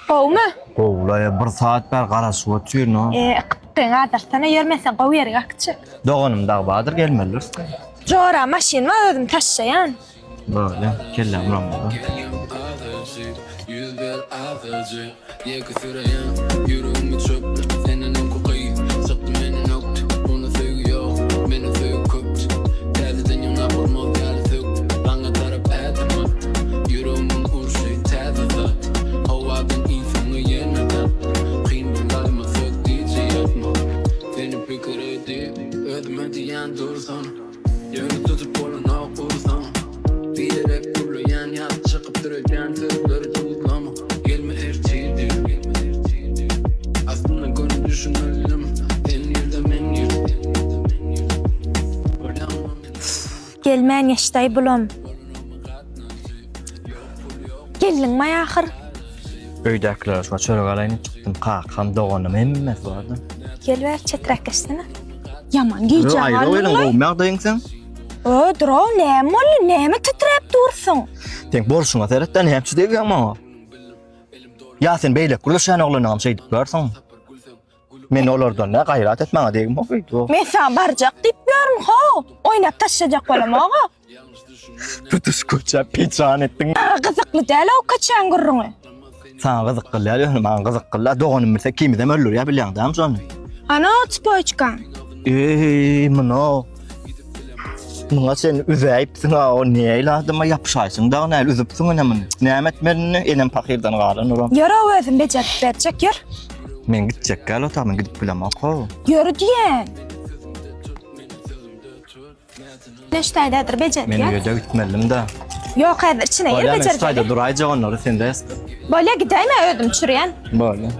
Gowumy? Gowulaýa bir saat bäri garaşyp otyryn o. E, ykypdyň azarsana ýör men seni gowy ýere äkitjek. Doganym dagy bardyr gelmelidir. Jora maşyn bar özüm taşlaýan. Böyle kelläm uramada. Ýeke süreýän ýüregimi çöple Senden öňki gyz çykdy menden ökde Onda söýgi ýok, mende söýgi köpdi Täzeden ýygnap bolmaz ýaly sökde Maňa tarap ädim atdy Ýüregimiň urşy täze zat Howadan iýseň ýene dat Kyn bolaýmasa gije ýatma Seni pikir edip özüme diýýän dursana Ýöne tutup bolanok ursaň Biderek gürleýän ýa-da çykyp döredýän sözleri duzlama Gelme ertir diýip Aslynda göni düşünmelidim Sen nirde men nirde Bolýaňmy men Gelmän geçdaý bulam. Geldiňmaý ahyr? Öýdäkilere şuňa çörek alaýyn diýip çykdym. Kakam, doganym hemmesi bardy. Gel bäri çeträk geçsene. Ýaman gijä Aýra galdyň goýlan laý. gowumy ýagdaýyň seň? O, dur-ow, näme boldy? Näme titräp dursuň? Seň bolşuňa seret-de, näme üçin degýäň maňa? Ýa sen beýleki gürleşýän oglanlaňam şeýdip ýörsüň? Men olardan nä gaýrat et maňa degme goýdy. Men saňa barjak diýip ýörün how. Oýnap taşlajak bolamog-a. Tutuş köçä peçan etdiň. Maňa gyzykly däl o köçäň gürrüňi. Saňa gyzykly däl ýöne maňa gyzykly. Doganym bilse ikimizem öldürýär bilýäň dämi şony? Ana o çpoçkaň. Eý, muny. Muňa sen üzäýipsiň-a, o nähili adama ýapyşaýsyň dagy nähili üzüpsiň ene muny. Näme etmeli indi? Enem pahyrdan galan uram. Ýör-ow özüm bejerip berjek, ýör. Men gitjek gel ota, men gidip bilemok-ow. Ýör diýen. Neştäýdädir bejerip Men ýör. öýe-de gitmelidim-de. Ýok, häzir içine gir Bolýa, men şu bejerip. taýda duraýjak onlary sen res. Bolýa gidäýme özüm çürýän. Bolýa.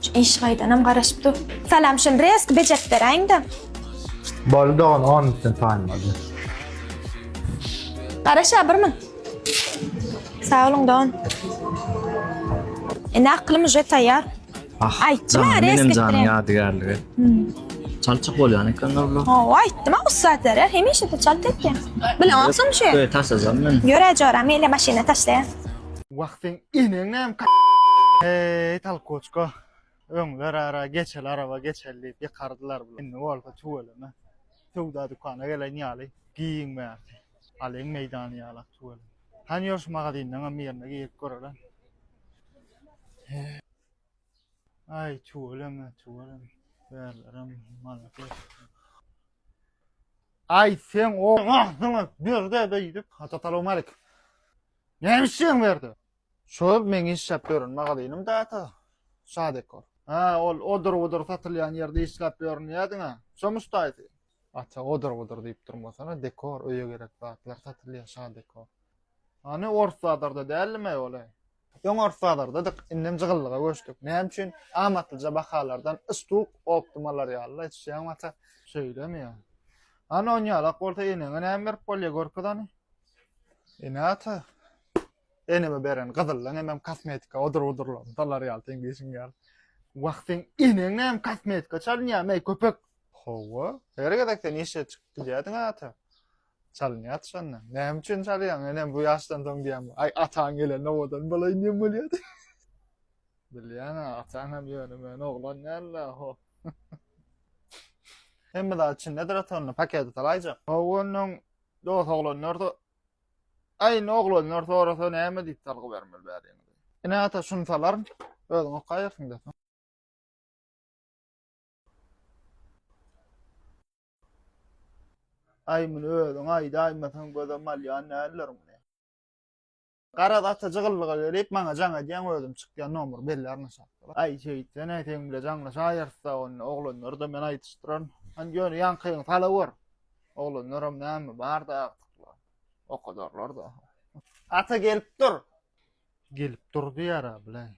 Şu iş gaýdanam garaşyp dur. Salam şuny reski bejerip beräýiň-de. Boldy dogan on mütden taýynlady. Garaş-a bir mün. Sag boluň dogan. Ine aklym uje taýýar. Ah, Aýtdym-a, janyň, resk enem janyň etdiren. ýadygärligi. Çaltjak bolýan ekenler bular. Hawa, aýtdym-a ussat berer, hemişe-de çalt etýär. Bileňoksyňmy şu? Öýe taşlajam men. Ýör-ä joram, eýle maşyna taşlaýan. Wah seň eneň näme k. Heý talkoçka. Öňler ara geçeli araba geçeli diýip ýykardylar bular. Indi bolsa tüweleme. Söwda dükana gelen ýaly giň bärsi. Alyň meýdany ýalak tüweleme. Hany ýör şu magazinleňem birine girip göreli. Aý tüweleme tüweleme. Bärlerem malades. Aý seň o agzyňa berde beýdip. Ata salowmalik. Näme işleýäň bu ýerde? Şol meň işläp ýören magazynym da ata. Şa dekor. Ha, ol odur-budur satylýan ýerde işläp ýörün diýýädiň-ä. Şomuş daýysy? Ata, odur-budur diýip durmasana, dekor, öýe gerek zatlar satylýar, Şa dekor. Hany ors bazarda däldimi ol-eý? Öň ors bazardadyk, indem jygyllyga göçdük. Näme üçin? Amatlyja bahalardan ystuk optum alar ýaly-la, içýäňmi ata? Şeýlemi ýa? Hany onýalak bolsa eneňe näme berip bolýa, görkez hany? Ene-ata, eneme beren gyzyllaň hemem kosmetika odur-budurlaryny salar ýaly seň diýşiň ýaly. Wah, seň eneň näme kosmetika çalynýamy, eý, köpek? Hawa, her gezek sen işe çykyp gidýärdiň ata. Çalynýardy şonda. Näme üçin çalýaň, enem bu ýaşdan soň diýýän. Aý, ataň gelende owadan bolaýyn diýen bolýardy. Bilýän-ä, ataň hem ýöne-möne oglan däl-le, ho. Hemme zat içindedir ata onda, paketi salaýjak. Hawa, onnoň Dos oglanlar so Aý indi oglanlar sorasa näme diýip salgy bermeli bäriňizi. Ine ata şuny salaryn. Özüň okaýarsyň-da. Aý muny özüň aýdaýmasaň gözem alýan däldir muny. Garaz ata jygyllyga gelip maňa jaň edýäň özüm çykýan nomer belli arnaşakda. Aý şeýtsene seň bile jaňlaşaýarys-da onda oglanlary-da men aýdyşdyraryn. Hany ýöne ýaňkyňy salawor. Oglanlaram näme bar-da agtyklar. Okadarlar-da. Ata gelip dur. Gelip dur diýýär-ä bileý.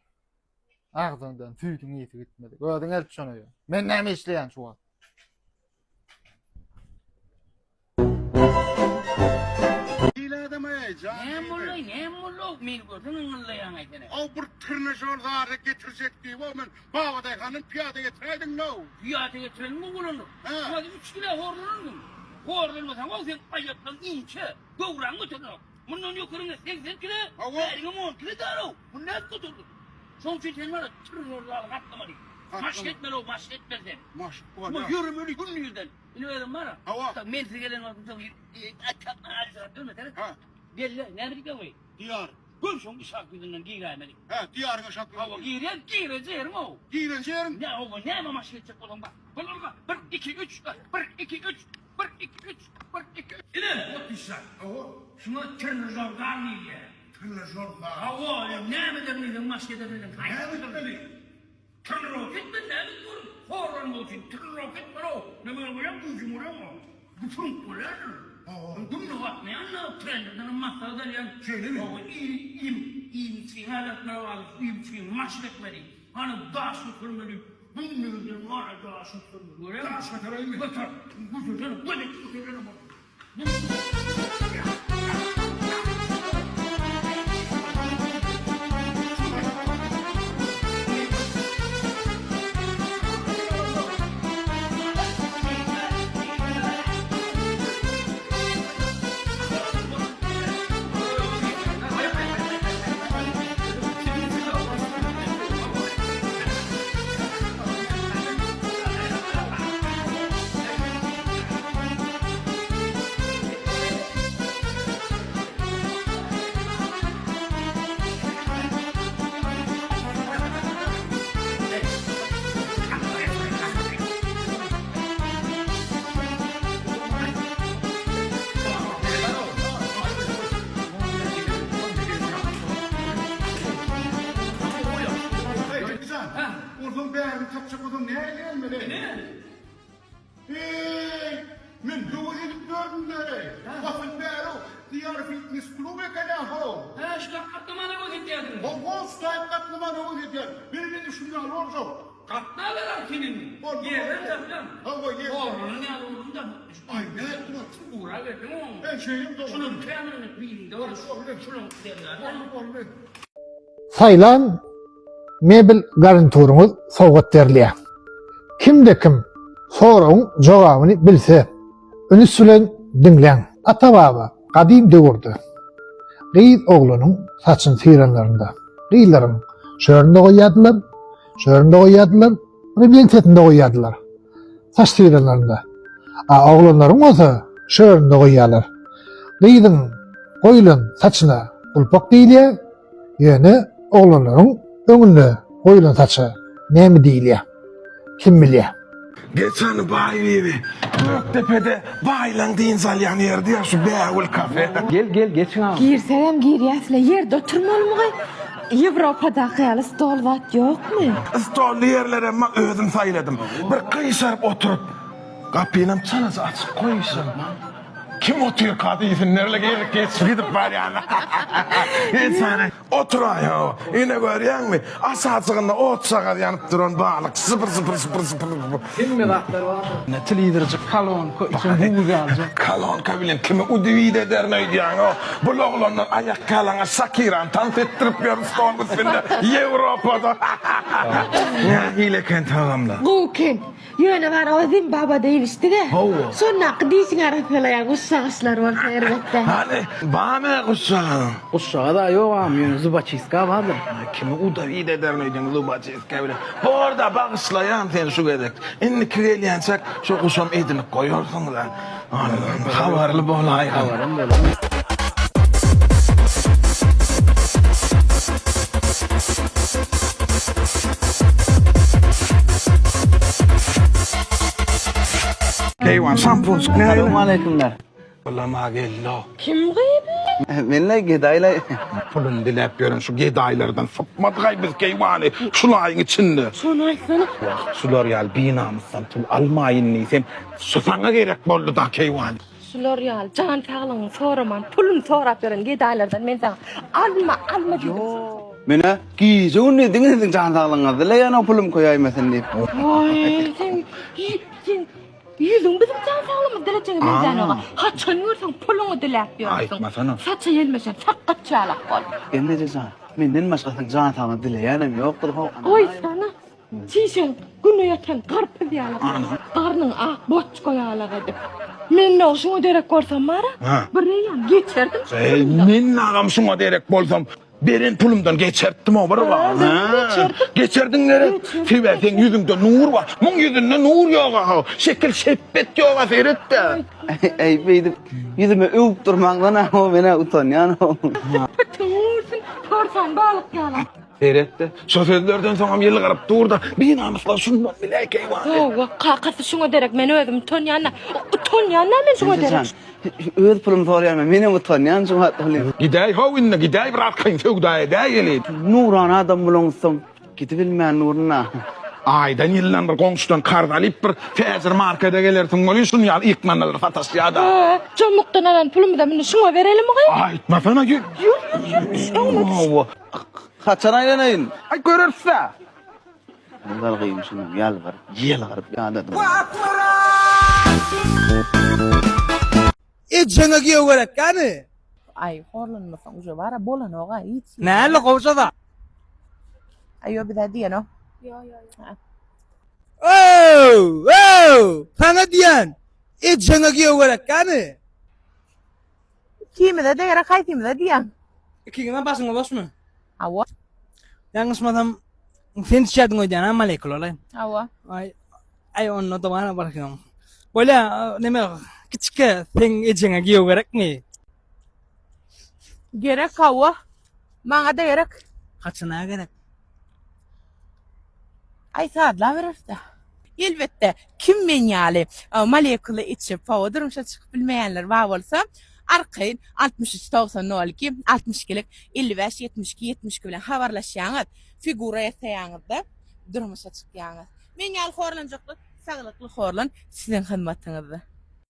Agzyňdan süýdüň ysy gitmedik. Özüň eltip şony öýe. Men näme işleýän şu wagt? Näme boldy, näme boldy? Meni görseň yňňyllaýaň-aý sen. Aw bir tirne şol zady getirjek diýip-ow men Babadaýhandan pyýada getiräýdiň-low. Pyýada getirelim oglanlar. Hä. Özi üç kile horlanardyň. Horlanmasaň-ow seň aýaklaň inçe, göwräň göterenok. Mundan ýokaryňa 80 kile, Hawa. bäriňem on kile däl-ow. Muny nädip göterdiň? Şoň üçin sen bar trnurzaly gatnamaly. Maşk etmeli, maşk etmeli sen. Maşk Bu ýöremeli gündizden. Ine özüm bar. Hawa. Men size gelen wagtym aljyrap durma Ha. Belli, näme diýip goý? Diýar. Gör şoň işak ýüzünden giräýmeli. Hä, diýaryňa şak. Hawa, girýän, gireje ýeriň o. Girenje ýeriň. Ne owa, näme maşk etjek bolsaň bak. Bul urga. 1 2 3 1 2 3 1 2 3 1 2 3. Ine, ot işak. Hawa. Şuňa trenajor zal diýilýär. Trenajor zal. Hawa, näme eder diýseň maşk eder diýseň. Näme etmeli? Trenirowka etmeli, näme etmeli? Horlanmak üçin trenirowka etmeli-ow. Näme bolýar, güýjüň bolýar-ow. Güpüň bolýardyr. Hawa. Günde gatnaýan-da, trenerden hem maslahat alýan. Şeýlemi? Hawa, iým, iým içgiňi azaltmaly, az iým içgiňi maşk etmeli. Hany daş götermeli, günde gara daş götermeli. Görýäňmi? Daş götereýinmi? Göter. Götersene, gödek götersene. Onsoň bärini tapjak bolsaň näme gelmeli? Eý, men höwes edip ýördüm-dä-eý. Basym bäri Diýar fitnes klub eken-ä how. Hä, şu gatnamana göz edýärdiň. Hawa, şu taýyp gatnamana göz edýän. Men indi şuny ýaly boljak. Gatnaber artinin. Boldy. Ýerden tapýaň. Hawa, ýerden. Oglunyň ýaly boldum-da. Aý, nätdim ol? Ugra berdiň oňa. Men şeýle dogry. Şunuň kämilini birinde bar. Şunuň Boldy, boldy. Saýlan mebel garnituryňyz sowgat berilýär. Kimde-kim soragyň jogabyny bilse, üns bilen diňläň. Ata-baba gadym döwürde gyz oglanyň saçyny syranlarynda, gyzlaryň şöründe goýýardylar, şöründe goýýardylar, bir ýeňsesinde goýýardylar. Saç syranlarynda. A oglanlaryň bolsa şöründe goýýarlar. Gyzyň goýlan saçyna gulpak diýilýär, Ýöne oglanlaryň öňünde goýlan saça näme diýilýär? Kim bilýär? Geçen Baýbibi Gökdepede baýlaň dynç alýan ýeri diýýär şu Bägül kafe. Gel gel geçiň agam. Girsegem girýäsle ýerde oturmalymygy? Ýewropadaky ýaly stol zat ýokmy? Stolly ýerlerem ma özüm saýladym. Bir gyşaryp oturyp gapynam çalaja açyk goýuşym. Kim otyrka diýsinlerle gelip geçip gidip barýan. Geçen oturaý-ow. Ine görýäňmi? Aşajygynda otjagaz ýanyp duran balyk şypyr şypyr şypyr şypyr. Hemme zatlar bar. Ine telewizorjyk, kolonka, içem buz ýalyjak. Kolonka bilen kimi udivit ederin öýdýäň-ow? Bul oglanlar aýak ýalaňaç Şakirany tans etdirip ýör stoluň üstünde Ýewropada. Nähili eken tagamlar? Gowy eken. Ýöne bar o Zimbabwada iýlişdi-de. Hawa. Şondaky dişiňi arassalaýan guşjagaçlar bolsa erbetde. Hany, barmy guşjagazyň? Guşjagaz-a ýok agam, ýöne zubaçistka bardyr. Kimi udawit ederin öýdýäň zubaçistka bilen. Bor-da, bagyşlaýan seni şu gezek. Indiki gelýänçäk şo guşam edinip goýarsyň-da. Allahym, habarly bolaý. Habarym bolar. Keýwan şampunçyk nähili? Salowmaleýkimler. Ulama geldi-ow. Kim gyýby? Men-le gedaýlaý. Puluny diläp ýören şu gedaýlardan sypmadyk-aý biz keýwany şulaýyň içinde. Şony aýtsana. Wah, şular ýaly binamysdan pul almaýyn diýsem, şu saňa gerek boldy-da keýwany. Şular ýaly jan saglygyňy soraman, puluny sorap ýören gedaýlardan men saňa alma, alma diýdim. Ýok. Men-ä gije-gündiz diňe siziň jan saglygyňyzy dileýän-ow pulum köýäýmesin diýip. Waý, sen, sen ýüzüň biziň jan saglygymyzy dilejege meňzänok-a. Haçan görseň puluňy diläp ýörsüň. Aýtmasana. Saça ýelmeşen sakgaç ýalak bol. Gelneje jan, menden başga siziň jan saglygyňyzy dileýänem ýokdur how. Goýsana. Çişen güne ýatan garpyz ýalak. Garnyň ak boçka ýalak edip. Men nag şuňa derek bolsam bara, bir eýýäm geçerdim şu Eý, pulumdan. men nagam şuňa derek bolsam. Beren pulumdan geçertdim o bir bar. Geçerdiň gerek. Sebäbi seň ýüzüňde nur bar. Muň ýüzünde nur ýok aha. Şekil şepbet ýok a seret-de. Eý beýdip ýüzüme öwüp durmaňdan a men-ä utanýan. Pitiň gursun, porsan balyk ýaly. Seret-de, şo sözlerden soňam ýylgyryp dur-da, binamyslar şundan biläý keýwany. Hawa, kakasy şuňa derek men özüm utanýan-da. Utanýan-da men şuňa derek. Öz pulumy soraýan men, menem utanýan şu wagt welin. Gidäý how indi, gidäý bir arkaýyn söwda edäýeli. Nurana adam bolaňsoň gidibilmän durun-a. Aýdan ýyldan bir goňşudan karz alyp bir täjir markede gelersiň welin şuny ýaly ykmanalary sataşýa-da. Hä, jomukdan alan pulumyzam indi şuňa berelimi gyz? Aýtmasana ýü. Ýür, ýür, ýür, düş öňüme düş. Hawa. Haçan aýlanaýyn? Aý göreris-dä. Galgyň şunuň ýalbaryp, ýylgyryp ýadadym. Ejeňe giýew gerek ýany. Aý horlanmasaň uje bara bolanoga hiç. Näli gowşada. Aý ýo bize diýenok. Ýo ýo ýo. Ow, ow, saňa diýen. Ejeňe giýew gerek ýany. Ikimize de gerek haýsymyza diýýäň? Ikiňiziň başyňyz boşmy? Hawa. Ýalňyşmasam sen düşýärdiň öýdýän ha molekulaly. Hawa. Aý, aý onda dowam barkyň. Bolýa, neme kiçike seň ejeňe giýew gerekmi? Gerek hawa. Maňa-da gerek. Haçana gerek? Aý sazlabereris-dä. Elbetde, kim men ýaly molekula içip, hawa, durmuşa çykyp bilmeýänler bar bolsa, arkaýyn 63 90 02 62-lik 55 72 72 bilen habarlaşýaňyz, figura ýasaýaňyz-da, durmuşa çykýaňyz. Men ýaly horlanjaklar, saglykly horlan siziň hyzmatyňyzda.